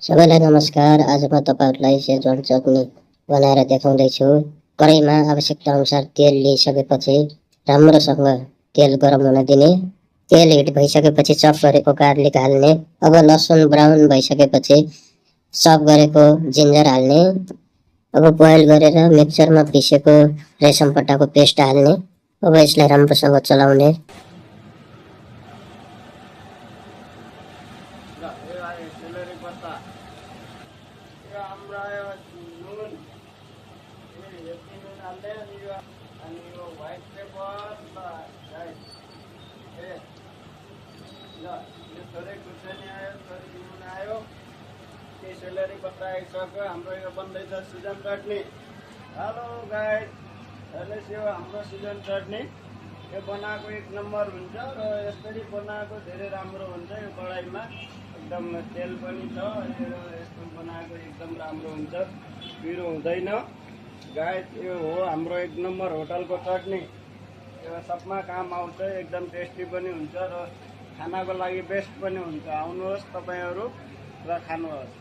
सबैलाई नमस्कार। आज म तपाईहरुलाई सेजवान चटनी बनाएर देखाउँदैछु। कराईमा आवश्यकता अनुसार तेल लिइसकेपछि राम्रोसँग तेल गरम हुन दिने। तेल हिट भइसकेपछि चप गरेको गार्लिक हाल्ने। अब लसुन ब्राउन भइसकेपछि चप गरेको जिन्जर हाल्ने। अब बोइल गरेर मिक्सरमा पिसेको रेशम पत्ताको पेस्ट हाल्ने। अब यसलाई राम्रोसँग चलाउने। सेलरी पत्ता हाम्रो आयो नुन यति नुन हाल्दै अनि यो व्हाइट पेपर ल यो थोरै खुर्सानी आयो थोरै नुन आयो त्यो सेलरी पत्ता आइसक्यो। हाम्रो यो बन्दैछ सिजन चटनी। हेलो गाइस, हेर्नुहोस् यो हाम्रो सिजन चटनी। यो बनाएको एक नम्बर हुन्छ र यसरी बनाएको धेरै राम्रो हुन्छ। यो कडाईमा एकदम तेल पनि छ, यस्तो बनाएको एकदम राम्रो हुन्छ, पिरो हुँदैन। गाइस यो हो हाम्रो एक नम्बर होटलको चटनी। यो सबमा काम आउँछ, एकदम टेस्टी पनि हुन्छ र खानाको लागि बेस्ट पनि हुन्छ। आउनुहोस् तपाईहरु र खानुहोस्।